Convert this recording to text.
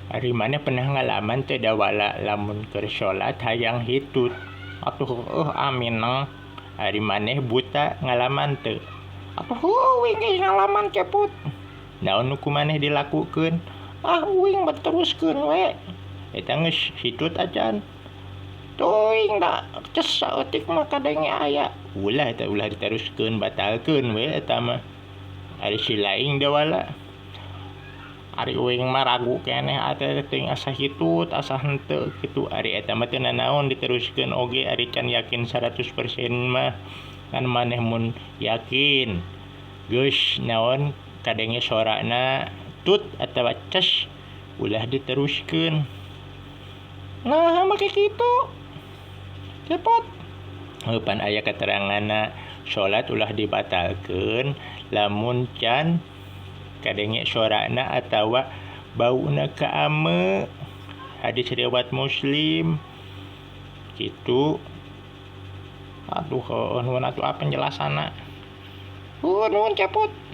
Ari maneh pernah ngalaman teu dawala lamun keur salat hayang hitut? Atuh heueuh, mineng. Ari maneh, Buta, ngalaman teu? Atuh heueuh, uing ge ngalaman, Cepot. Naon nu ku maneh dilakukeun? Ah, uing mah teruskeun we. Eta geus hitut acan? Teuing da, ces saeutik mah kadenge aya. Ulah eta, ulah diteruskeun, batalkeun we eta mah. Ari si laing, Dawala? Ari uing mah ragu keneh teh, teuing asa hitut asa henteu kitu. Ari eta mah teu nanaon diteruskeun oge, ari can yakin 100% mah. Kan maneh mun yakin geus naon, kadenge sorana tut atawa ces, ulah diteruskeun. Nah, make kitu, Cepot? Heuh, pan aya keteranganna, salat ulah dibatalkeun lamun can kadenge sorana atawa bauna kaame. Hadis riwayat Muslim gitu. Aduh, heueuh, nuhun atuh penjelasanna. Heueuh, nuhun, Cepot.